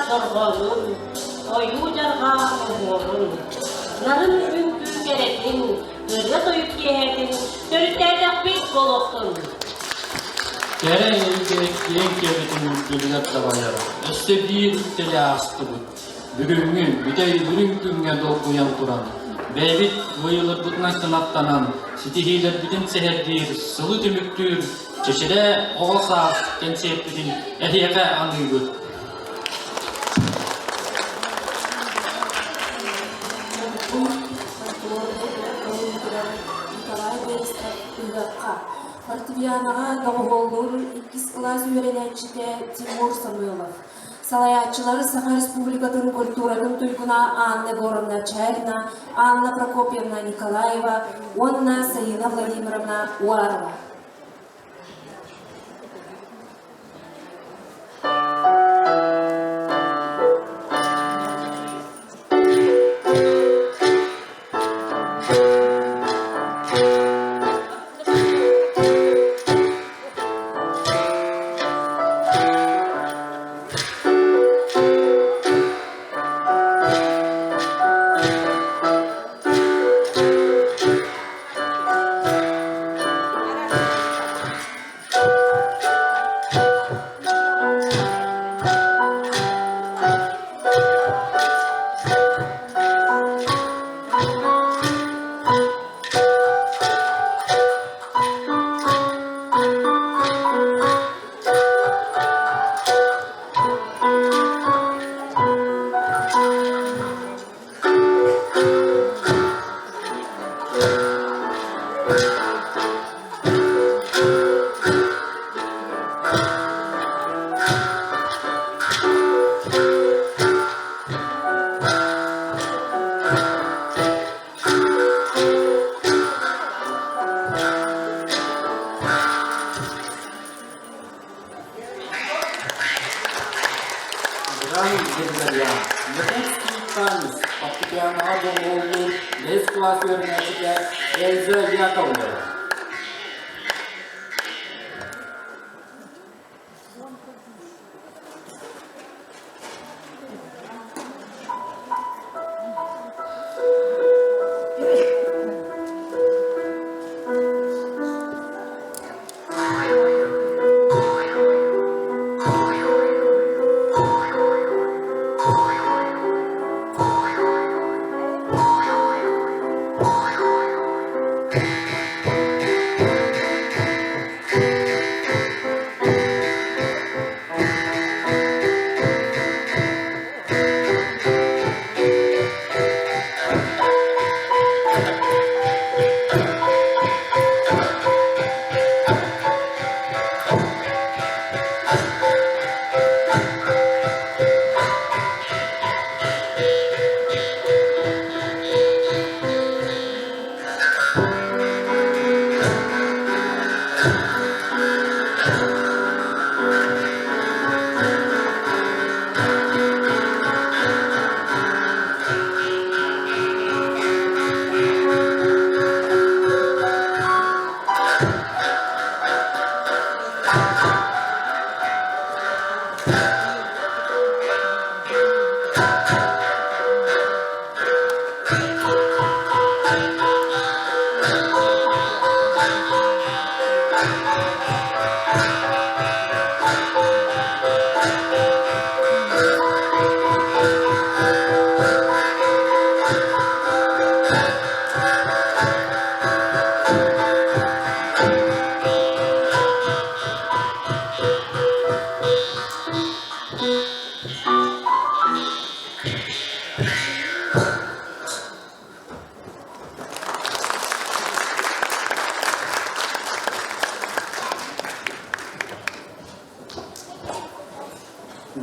дорҕоонун, ойуу-дьарҕаа оһуорун, нарын үҥкүү кэрэтин, ырыа-тойук киэһэтин төрүттээтэхпит буолуохтун. Кэрэ эйгэ киэҥ киэбитин үрдүгэр дабайар, өссө биир үктэли аастыбыт. Бүгүҥҥү бүтэй үрүҥ күҥҥэ долгуйан туран, бэйэбит выйылырбытынан кынаттанан, ситиһиилэрбитин сэһэргиир, сылы түмүктүүр Чэчирэ оҕо саас кэнсиэрпитин эһиэхэ аныыбыт. Николай Берестов ыһыахха фортепианоҕа доҕуһуоллуур иккис кылаас үөрэнээччитэ Тимур Самойлов, салайааччылары Саха Республикатын культуратын туйгуна Анна Егоровна Чарина, Анна Прокопьевна Николаева уонна Саина Владимировна Уарова. Гран Григорян, Якутский танец фортепианоҕа доҕуһуоллуур бэһис кылаас үөрэнээччитэ Эльза Яковлева.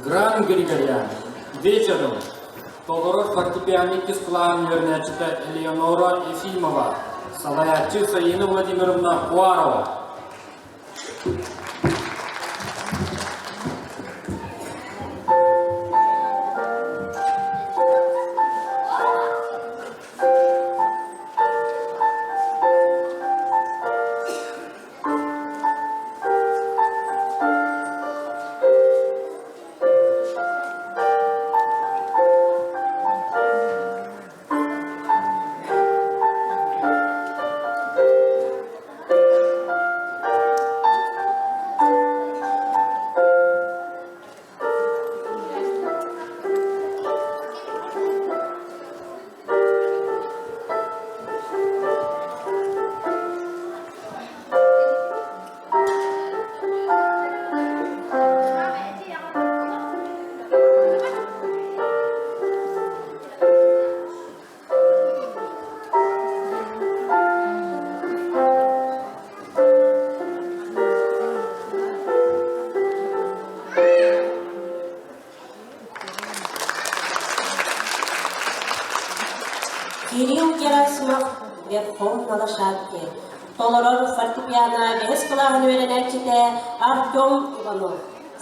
Гран Григорян вечером толорор фортепиано иккис кылааһын үөрэнээччитэ Элеонора Ефимова, салайааччы Саина Владимировна Уарова. Кирилл Герасимов «Верхом на лошадке». Толорор фортепиано бэһис кылааһын үөрэнээччитэ Артем Иванов.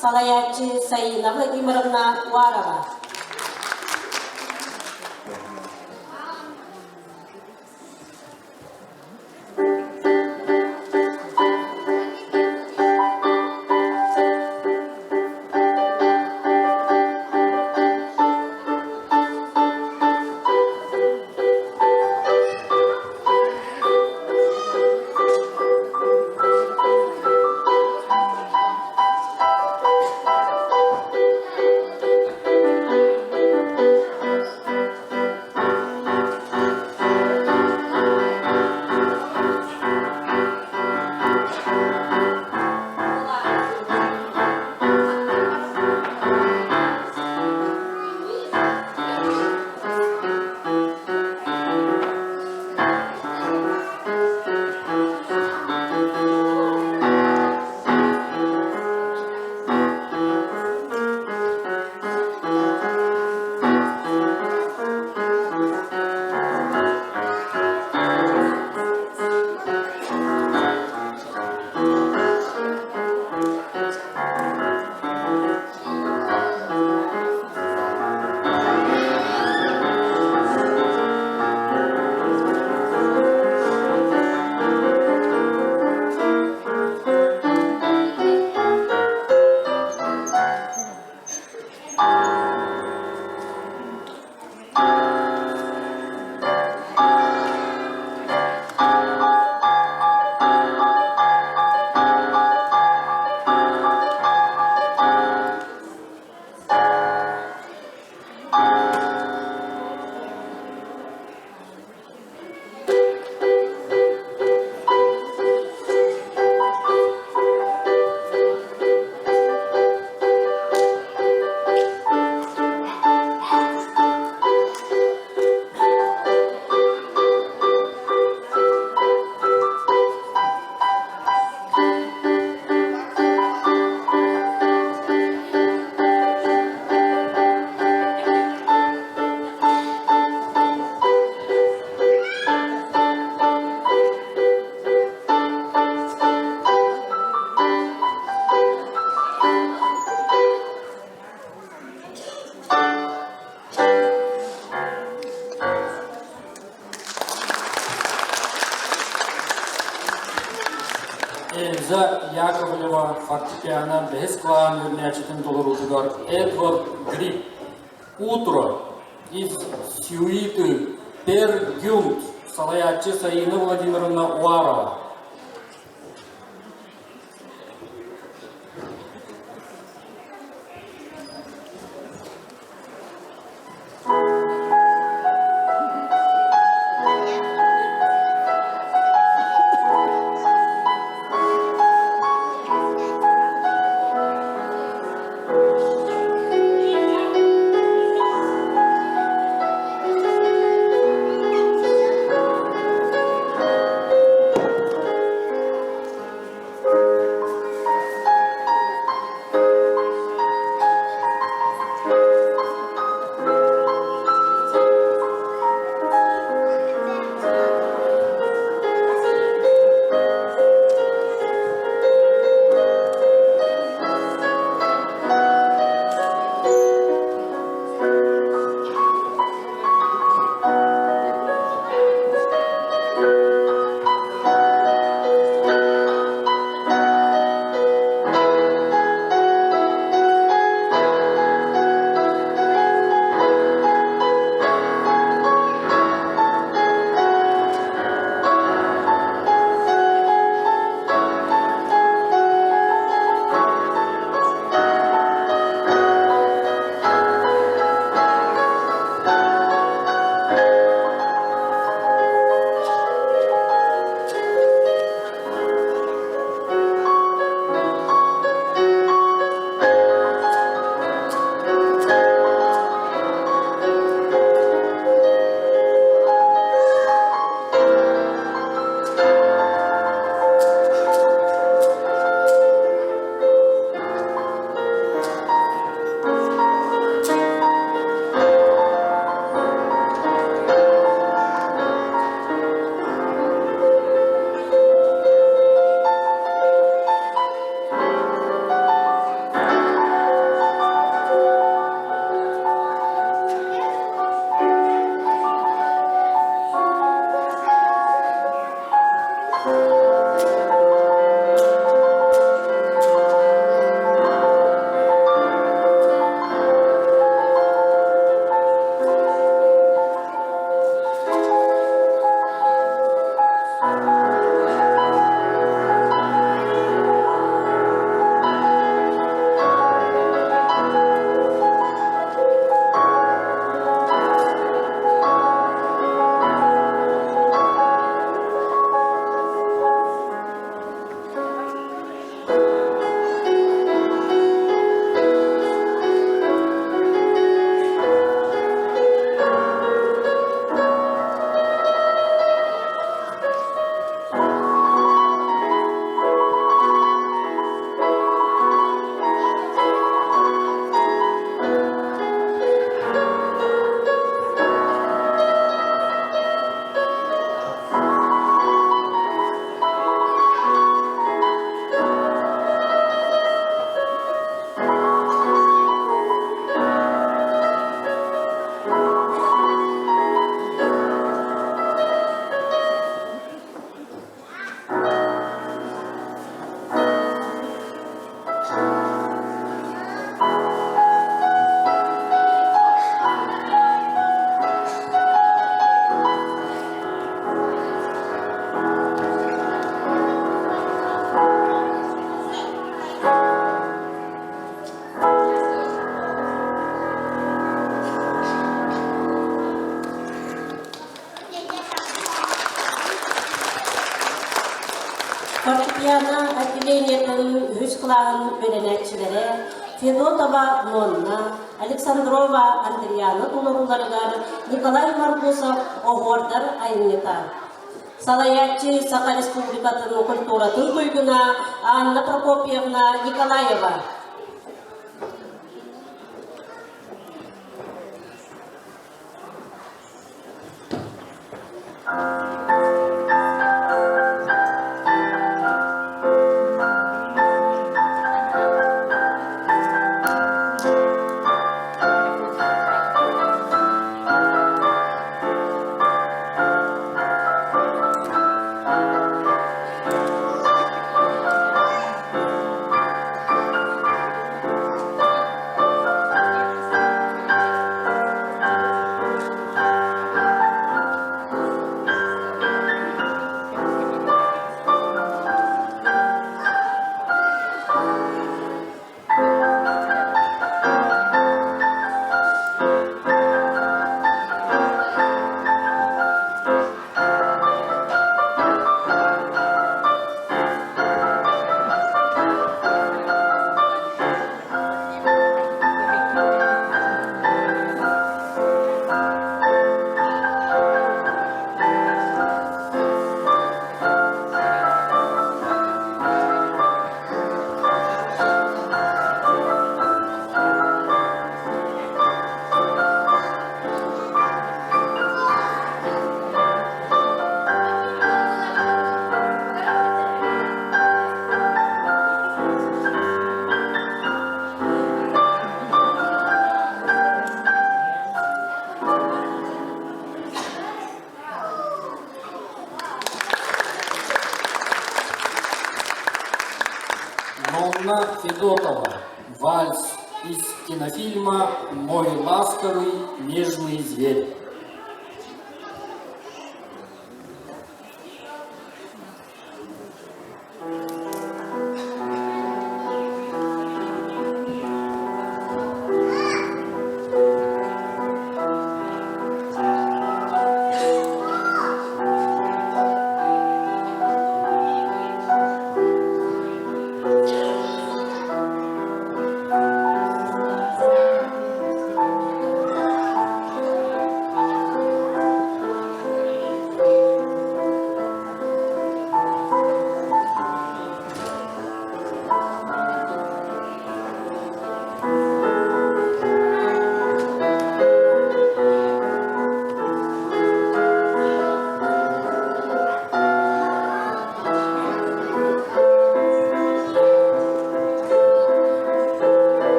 Салайааччы Саина Владимировна Уарова. Эльза Яковлева фортепиано бэһис кылаан үөрэнээччитин толоруутугар Эдвард Гриб «Утро» из сюиты «Пер Гюнт» салайааччы Саина Владимировна Уарова. Фортепиано отделениетын үһүс кылааһын үөрэнээччилэрэ Федотова Нонна, Александрова Андриана толорууларыгар Николай Маргусов оһуордар айымньыта. Салайааччы Саха Республикатын культуратын туйгуна Анна Прокопьевна Николаева. Нонна Федотова. Вальс из кинофильма «Мой ласковый нежный зверь».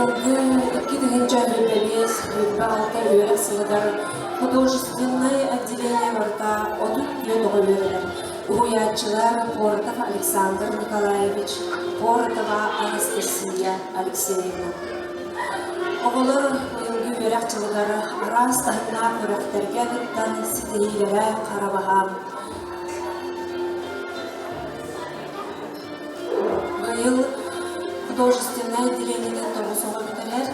Быйылгы 2025 26 үөрэх сылыгар художественнай отделение барыта 34 оҕо үөрэнэр. Уһуйааччылар Поротов Александр Николаевич, Поротова Анастасия Алексеевна. Оҕолор быйылгы үөрэх дьылыгар араас таһымнаах күрэхтэргэ кыттан ситиһиилэрэ хара баһаам. Быйыл художественнай отделениетын тоҕус оҕо бүтэрэр.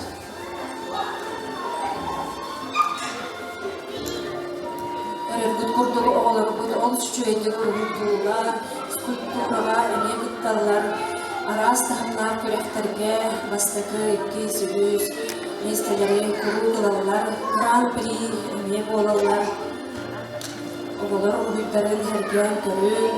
Көрөргүт курдук оҕолорбут олус үчүгэйдик уруһуйдууллар, скульптураҕа эмиэ кытталлар. Араас таһымнаах күрэхтэргэ бастакы, иккис, үһүс миэстэлэри куруук ылаллар, гран-при эмиэ буолаллар. Оҕолор уруһуйдарын сэргээн көрүҥ.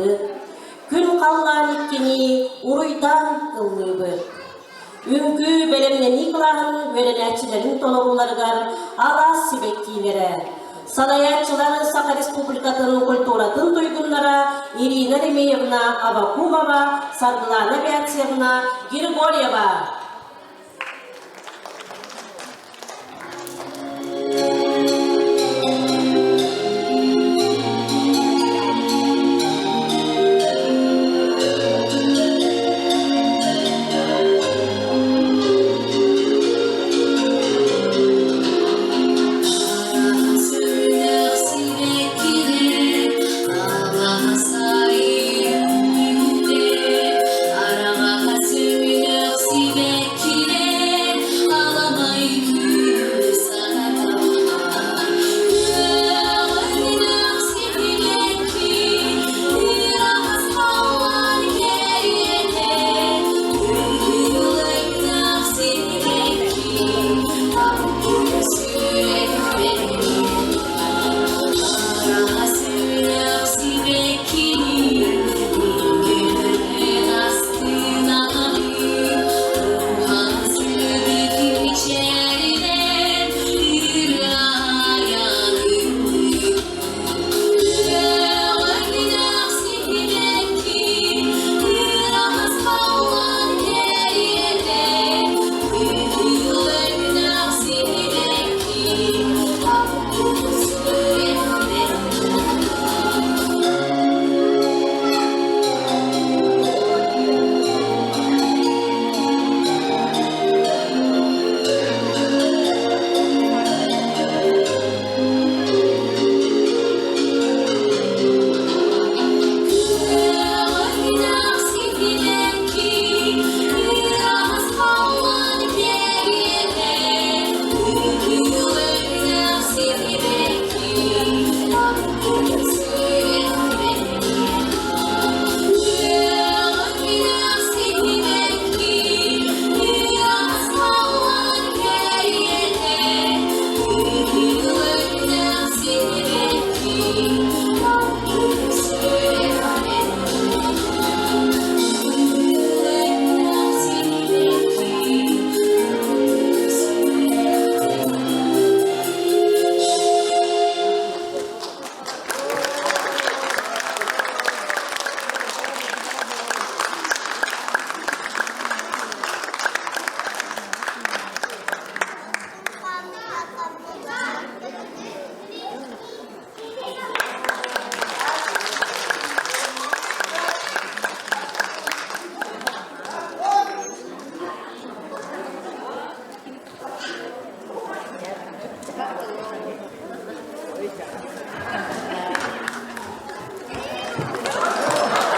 ыллыыбыт, Күн халлаан иккини уруйдаан ыллыыбыт. Үҥкүү бэлэмнэнии кылааһын үөрэнээччилэрин толорууларыгар алаас сибэккиилэрэ, салайааччылар Саха Республикатын культуратын туйгуннара Ирина Ремеевна Авакумова, Саргылана Бяцевна Григорьева.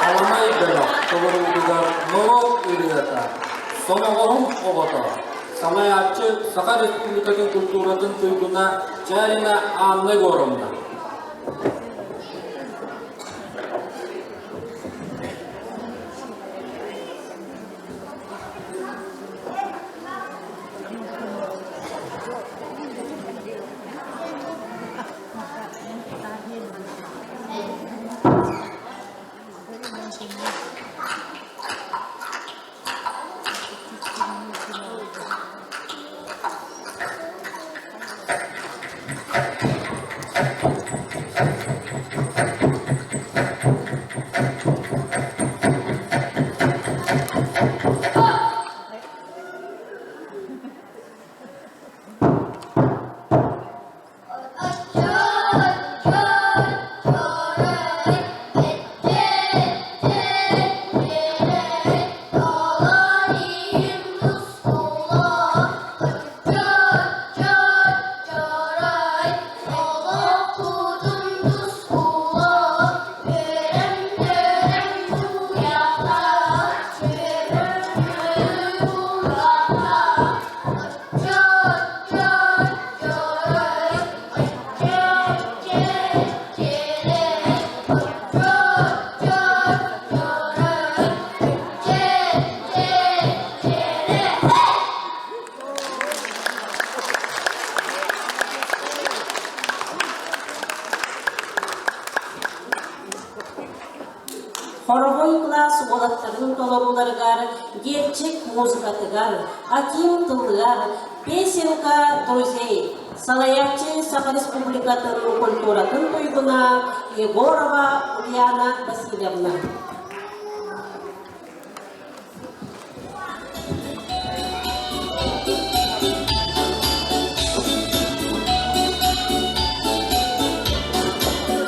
Аламай бөлөх толоруутугар норуот ырыата, Сомоҕоһум оҕото, салайааччы Саха Республикатын культуратын туйгуна Чарина Анна Егоровна. толорууларыгар Герчик музыкатыгар, Аким тылыгар Песенка друзей салайааччы Саха Республикатын культуратын туйгуна Егорова Ульяна Васильевна.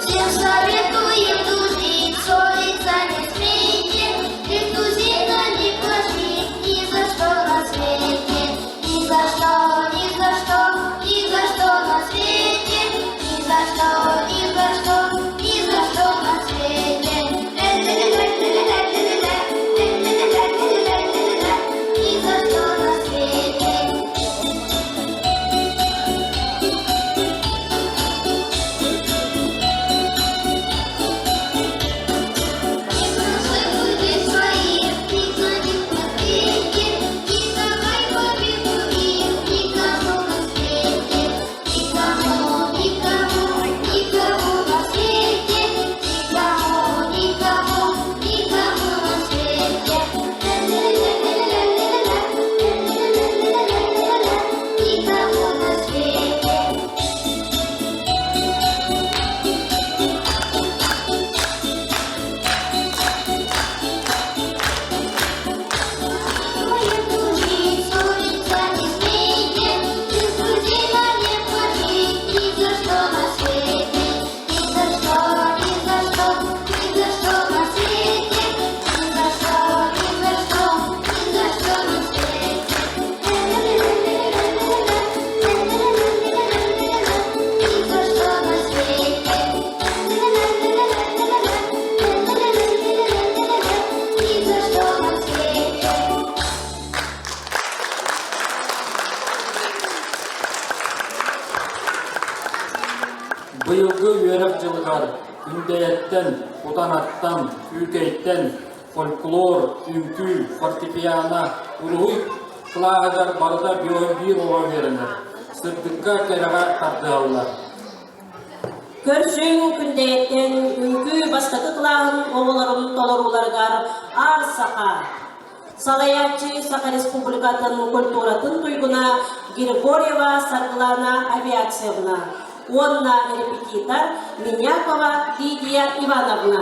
Всем советуем дружить, ссориться не смейте, Друзей-то не платить ни за что на свете, ни за что, ни за что, ни за что на свете, ни за что, ни за что, ни за что на свете. Ни за что на свете. Не бросай друзей своих, не звони копейки, не давай победу их никому на свете, никому, никому, никому на свете, никому, никому, никому на свете. Никому на свете. Дружить, ссориться не смейте, без друзей нам не платить ни за что на свете, ни за что, ни за что, ни за что на свете, ни за что, ни за что, ни за что на свете. Ни за что на свете. Ни за что на свете. Быйылгы үөрэх дьылыгар Күндэйэттэн, Кутанаттан, Күүкэйтэн фольклор, үҥкүү, фортепиано, уруһуй кылааһыгар барыта биир оҕо үөрэнэр. Сырдыкка, кэрэҕэ тардыһаллар. Көрсүҥ Күндэйэттэн үҥкүү бастакы кылааһын оҕолорун толорууларыгар Аар Саха салайааччы Саха Республикатын культуратын туйгуна Григорьева Саргылана Авиациевна уонна репетитор Минякова Лидия Ивановна.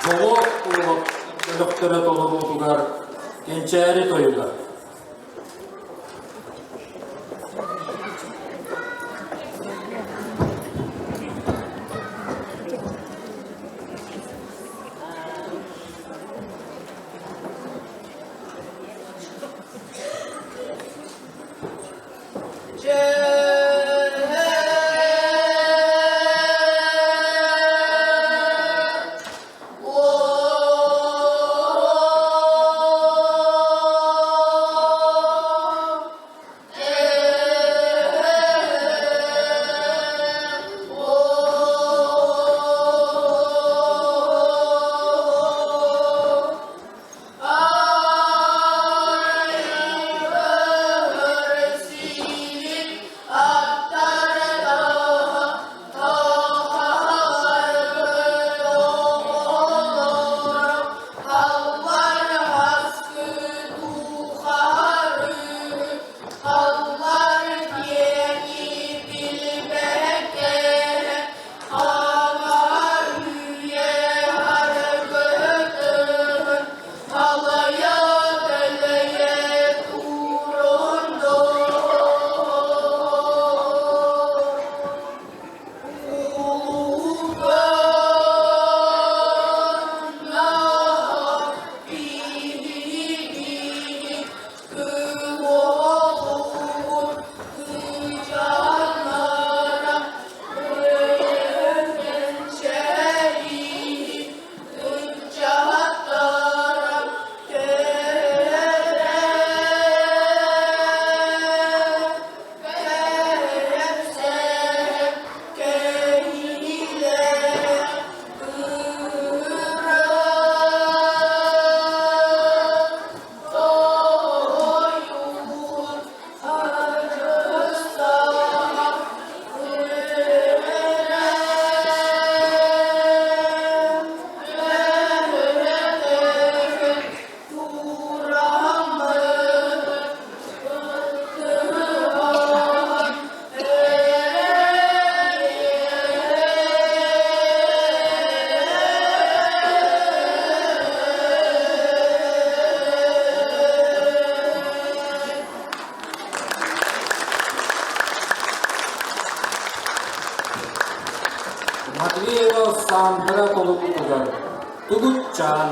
Дьолуот бөлөхтөрө толоруутугар Кэнчээри тойуга. Матвеева Сандра толугутугар Тугутчаан.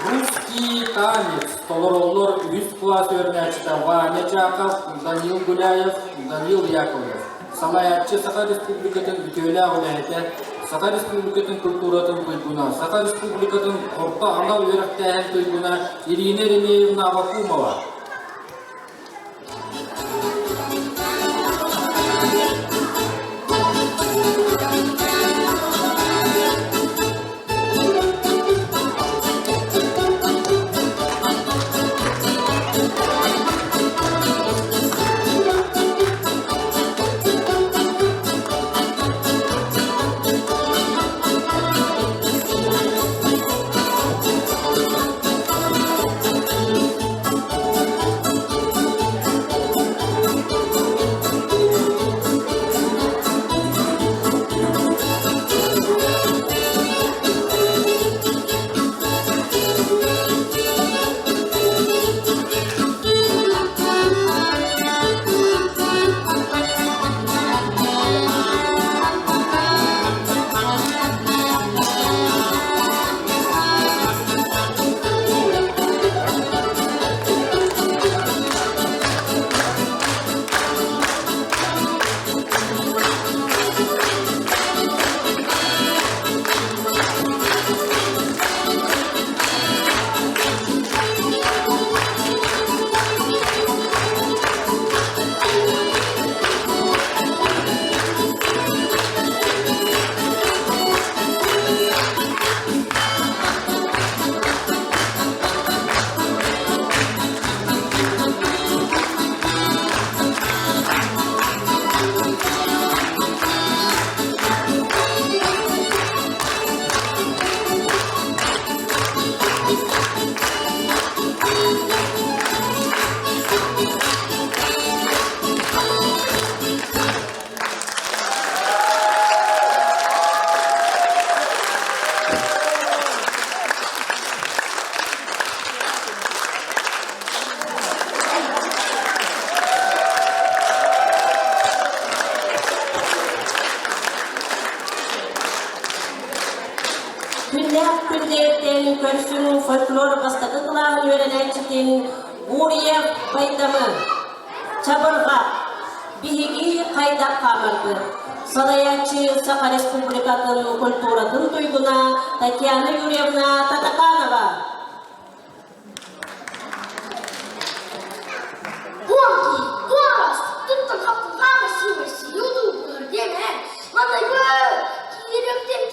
Русский танец толороллор үһүс кылаас үөрэнээччитэ Ваня Чаков, Данил Гуляев, Данил Яковлев. Салайааччы Саха Республикатын үтүөлээх үлэһитэ, Саха Республикатын культуратын туйгуна, Саха Республикатын орто анал үөрэхтээһин туйгуна Ирина Еремеевна Авакумова. Күннээх күннээттэн көрсүҥ фольклор бастакы кылааһын үөрэнээччитин Гурьев Байдамы Чабырҕа биһиги хайдах хаамарбыт салайааччы Саха Республикатын культуратын туйгуна Татьяна Юрьевна Татаканова. Гонки, горос, туттан хаптылҕаама сиэмэр сиюду диэн Манныгы киириэхтэн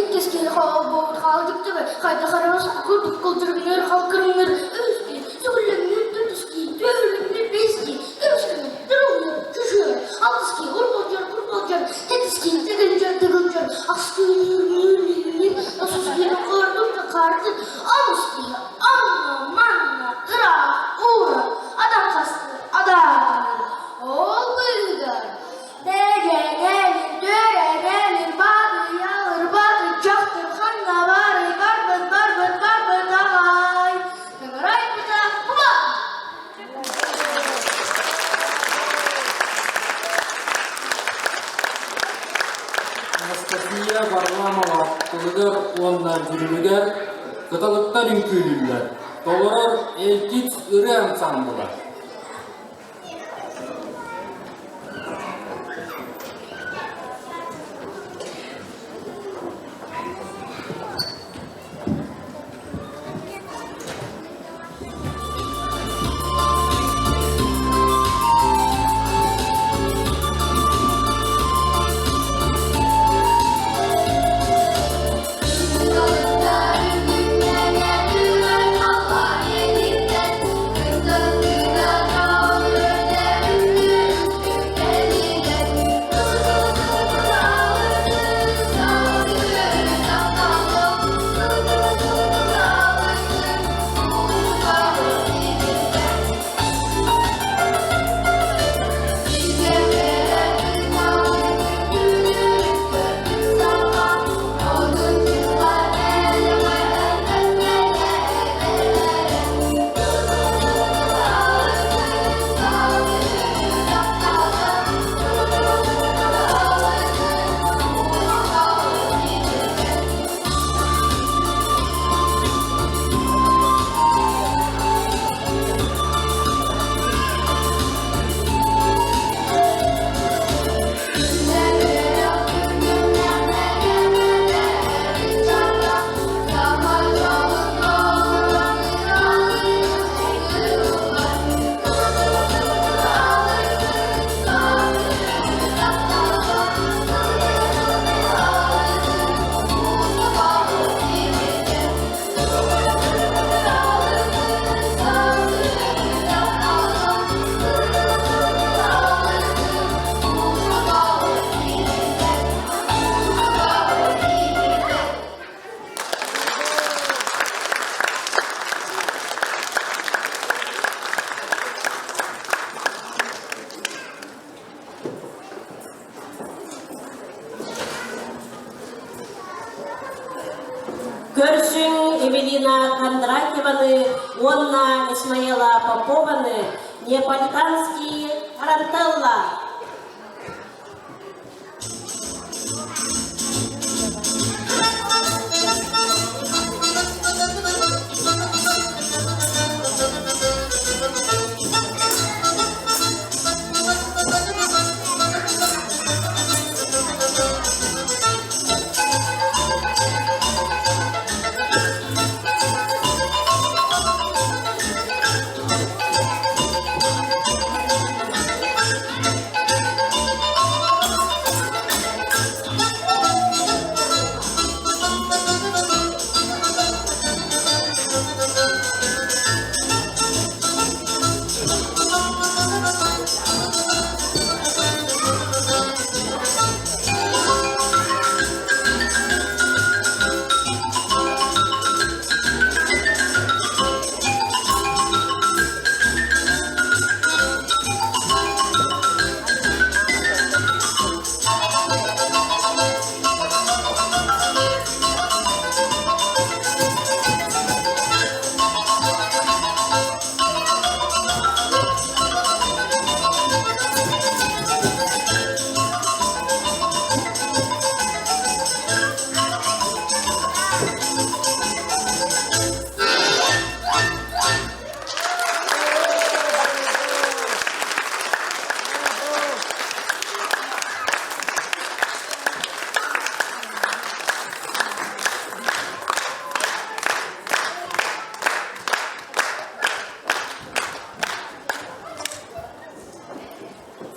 Иккис киһи хаалбыт хаалдьыктыбы хайдах эрэ курдук кылдьыргыныр халкырыҥныр үс сүгүллэҥнир төрдүс кии түөрүлүҥнүр бэс кии көмүскүнүр төрүҥнүр күшүөр алтыс кии урбалдьар курбалдьар тэтис кии тыгындьар тыгындьар ахс кии осус кии кардыр кардыр онус кии анна манна ыраах уура адам хасты адам ол быыһыгар Дэгэнэлин, дөрэнэлин, батыйалыр, батыччахтыр, ханна барый, барбыт, барбыт, барбыт аҕай. Тыҥырайбыта уба! Анастасия Варламова тылыгар уонна дьүрүлүгэр кыталыктар үҥкүүлүүллэр, толорор Элькиц ырыа ансаамбыла. Көрсүҥ Эвелина Кондратьеваны уонна Исмаила Попованы Неаполитанский Тарантелла.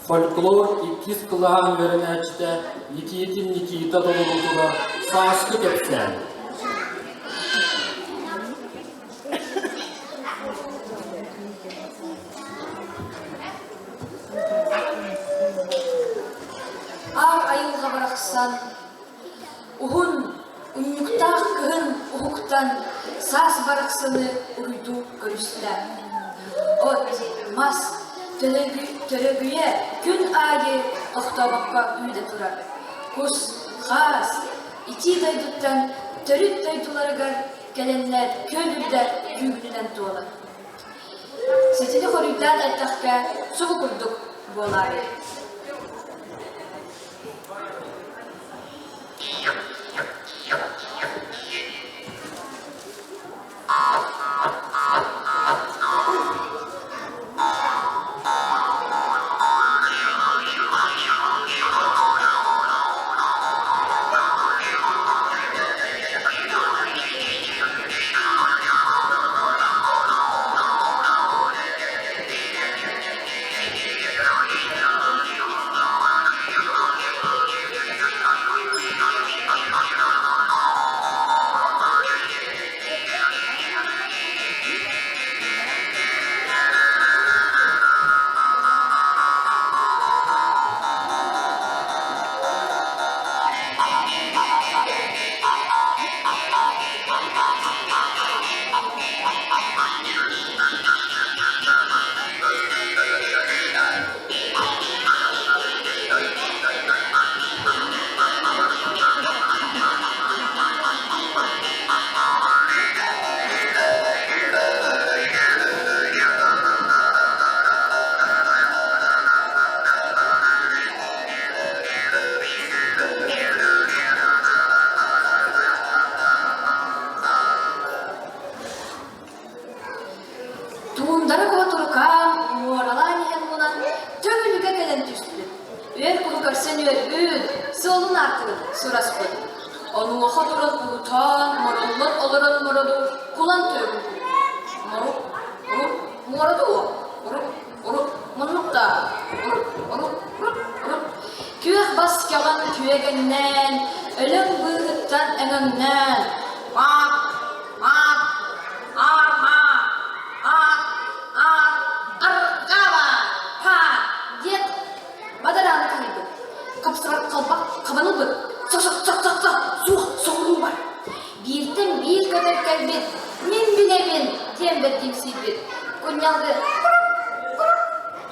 Фольклор иккис кылааһын үөрэнээччитэ Никитин Никита толоруутугар Сааскы кэпсээн. Аар айылҕа барахсан Уһун, унньуктаах кыһын уһуктан, саас барахсаны уруйдуу көрүстэ. От, мас, төрөгүйэ күн аайы тохтообокко үүнэ турар. Кус, хаас, итии дойдуттан төрүт дойдуларыгар кэлэннэр күөл үрдэ күүгүнүнэн туолар. Ситини хоруйдаан эттэххэ, субу курдук буолаары. Туундара куотурукаан, муоралаан иһэн мунан, төгүлүгэ кэлэн түспүт. Үөр куһу көрсөн үөрбүт, суолун аатын сураспыт. Онуоха туран урутаан, мороллон олорон мороду кулан төгүл. Морук, урук, муораду, урук, урук, муннукта, урук, урук, урук, урук. Күөх бас кэҕэн күөгэннээн, өлөҥ быыһыттан өҥөҥнөөн, маак, маак, аар-маа, аат, аат, арҕаба, паа диэт бадарааны кыһыйбыт. Хапсаҕар халбах хабан ылбыт. Сок-сок-сок-сок-сок, суох соҕуруу бар. Бииртэн биир көтөр кэлбит, мин билэбин диэн бэрдимсийбит. Кунньалгы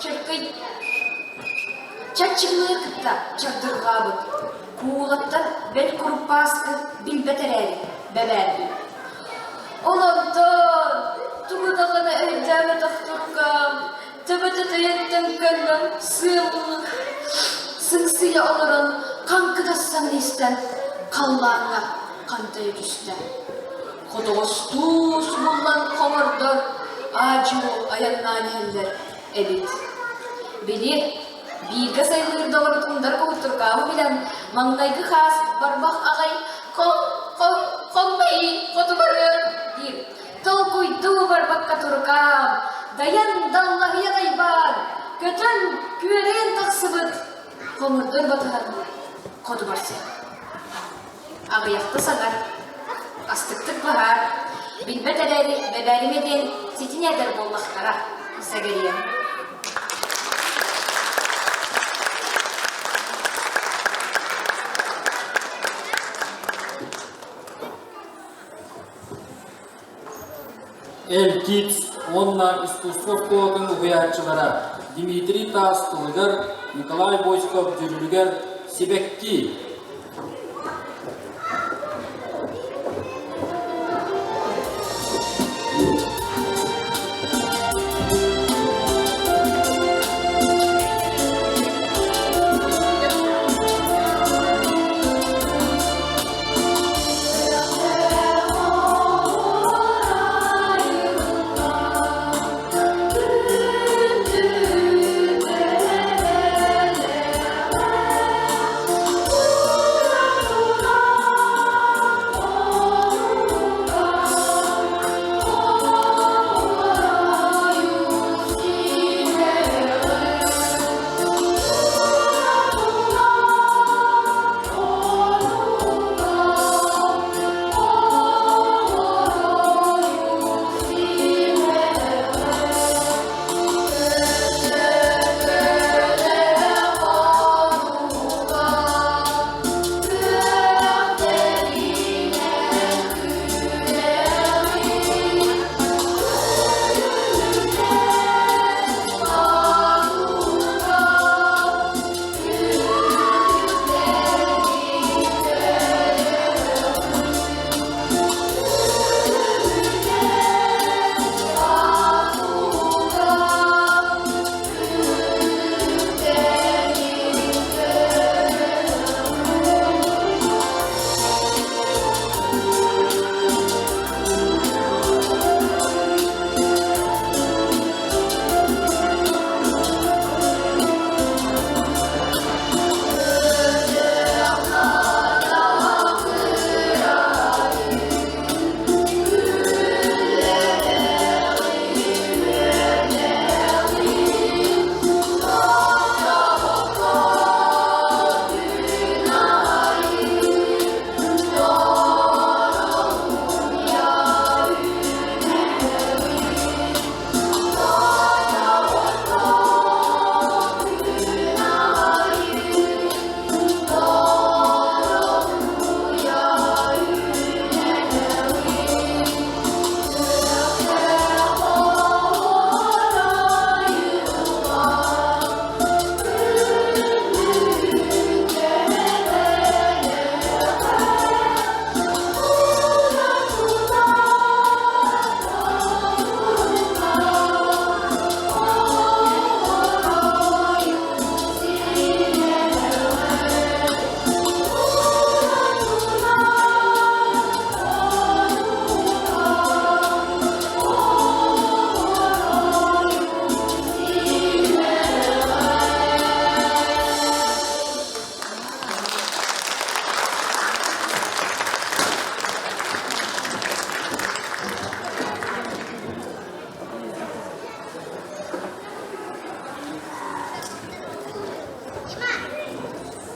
чыркый чаччыгыныыр кытта чардырҕаабыт. Куулаттан бэл куруппааскы билбэт эрээри бэбээрбит. Ононтон тугу даҕаны өйдөөбөтөх турукам, төбөтө төйөттөн көннөн сыаллыы сыҥсыйа олорон хаҥкытассан истэн халлааҥҥа хантайа түстэ. Хотоҕостуу субуллан хоҥордор аа-дьуо айаннаан иһэллэр эбит. Били, бииргэ сайылыыр доҕорутун Даркоһуттуркаабы билэн, маҥнайгы хаас барбах аҕай хоммайы хоту барыар диир. Толкуйдуу барбакка турукаам, дайан даллаһыйа дайбаан, көтөн күөрэйэн тахсыбыт хомурдун батыһан хоту барсыа. Аҕыйахта саҥар, астыктык баһаар, билбэт эрээри бэбээримэ диэн ситини этэр буоллахтара, сэгэриэм. Эл Кидс уонна искусство оскуолатын уһуйааччылара Дмитрий Таас тылыгар, Николай Бочков дьүрүлүгэр «Сибэкки»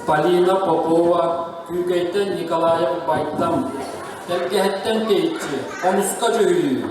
Полина Попова, Күүкэйтэн Николаев Байтам, Тэлгэһэттэн тэйиччи, хомуска дьүһүйүү.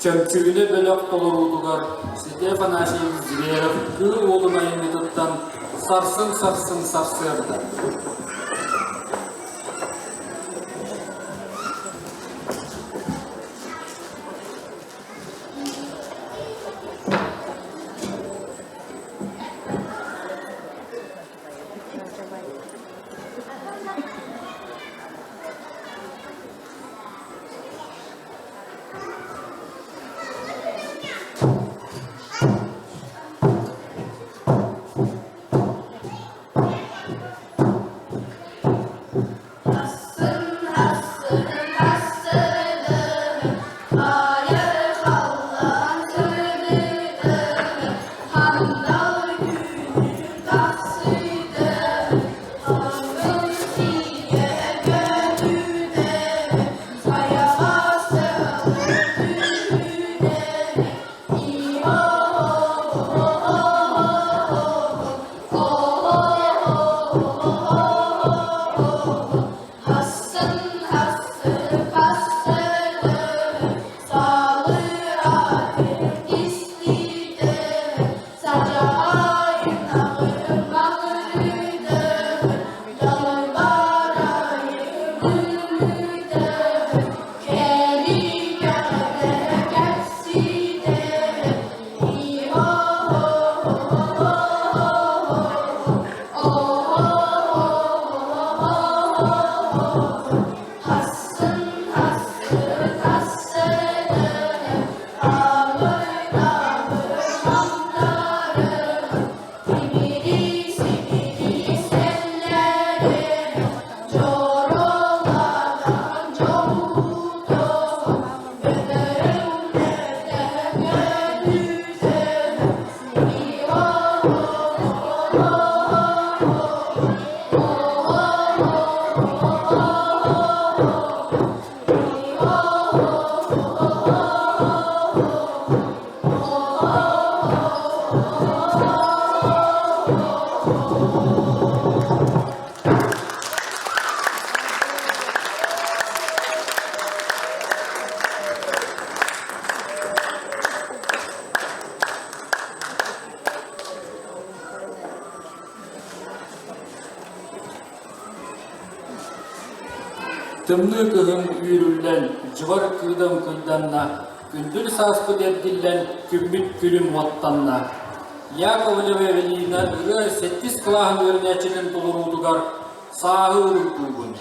Чөмчүүнэ бөлөх толоруутугар Сергей Афанасьевич Зверев Кыыл уолун айымньытыттан «Сарсын-сарсын сарсыарда». Тымныы кыһын үүрүллэн, дьыбар кыыдам кыйданна, күндүл сааспыт эргиллэн, күммүт күлүм уоттанна. Яковлева Эвелина ырыа сэттис кылааһын үөрэнээччитин толоруутугар сааһы уруйдуубун.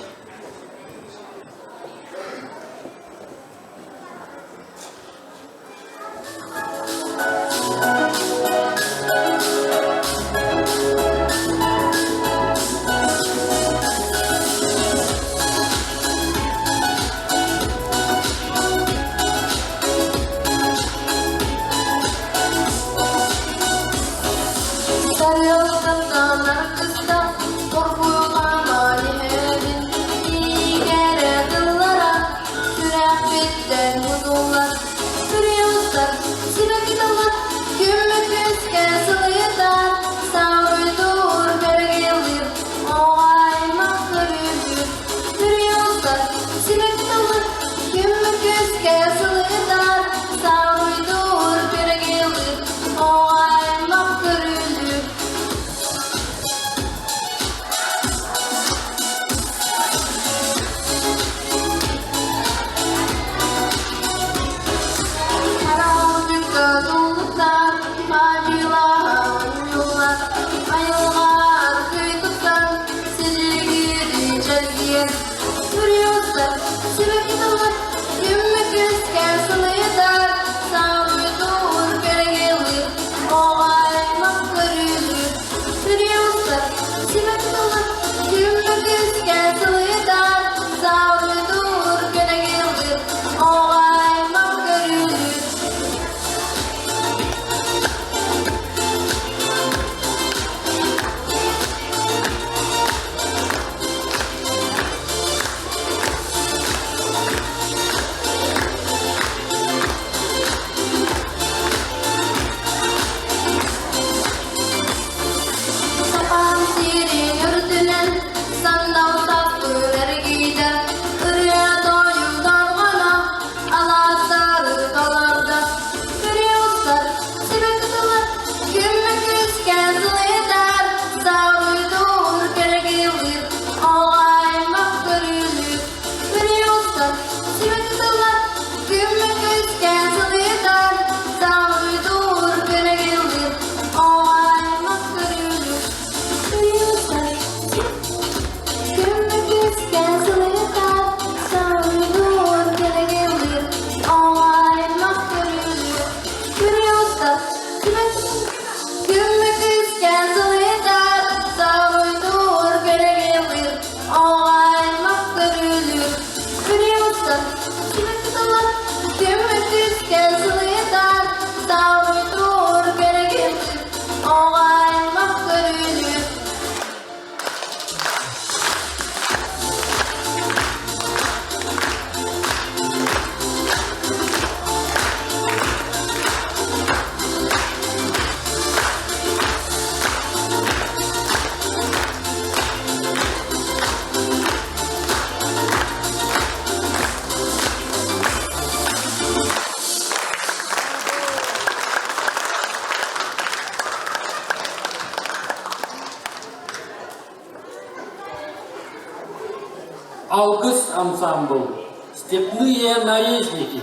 Алгыс ансамбл «Степные наездники».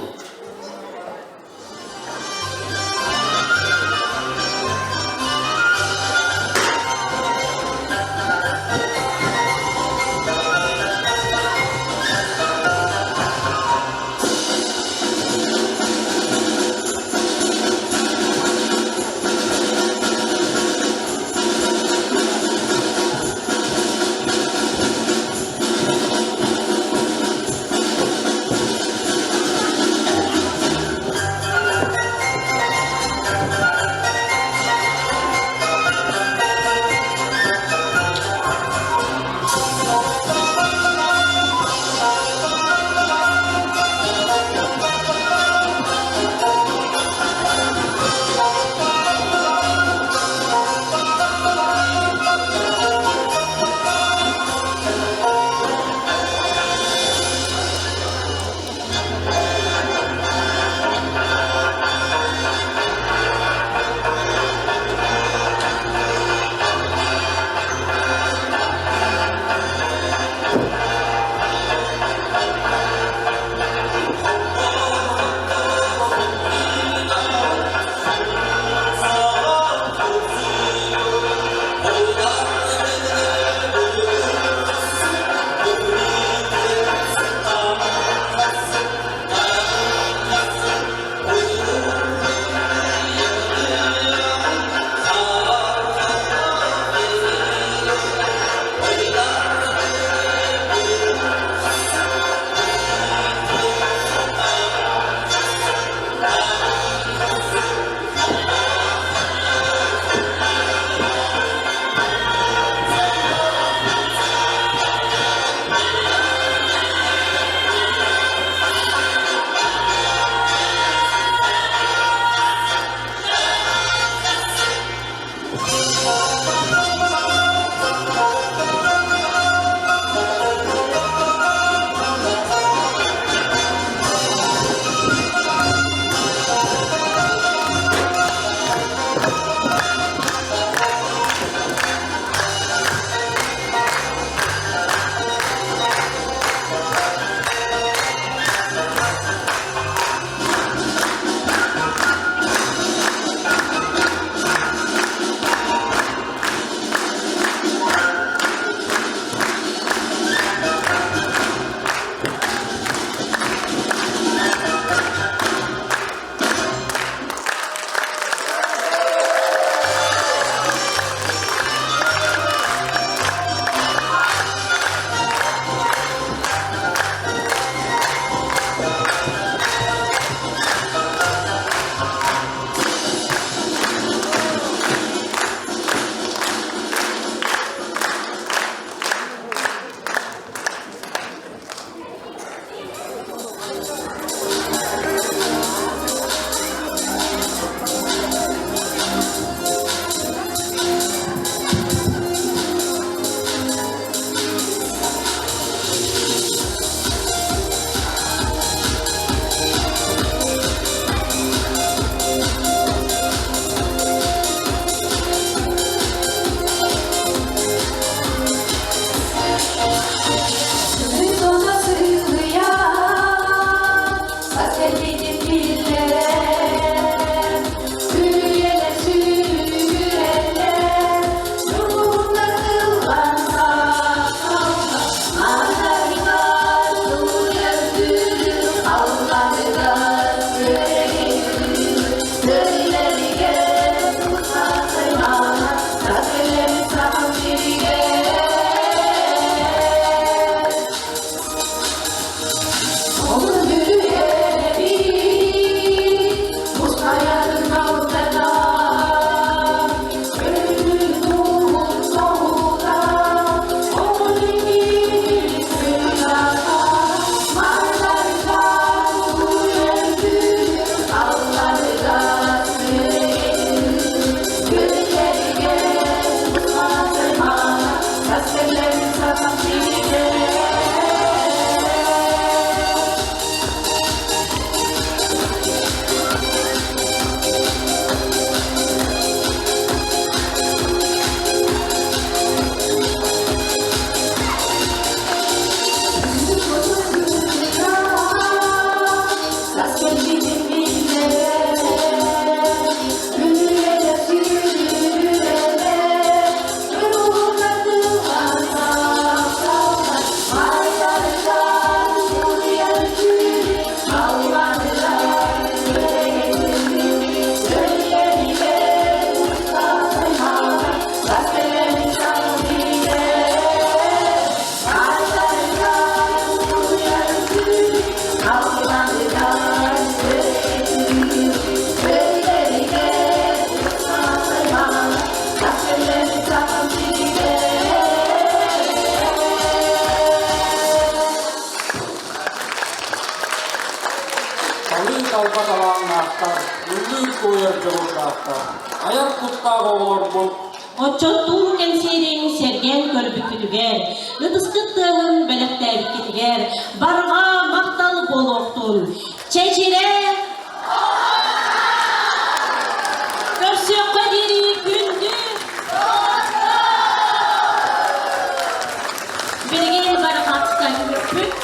эйгэтигэр дьоҕурдаахтар. Айар куттаах оҕолорбут Отчуоттуур кэнсиэриҥ сэргээн көрбүккүтүгэр, ытыскыт тыаһын бэлэхтээбиккитигэр барҕа махтал буолуохтун! Чэчирэ! Көрсүөххэ диэри күндү! Билигин бары хапсан бүппүт.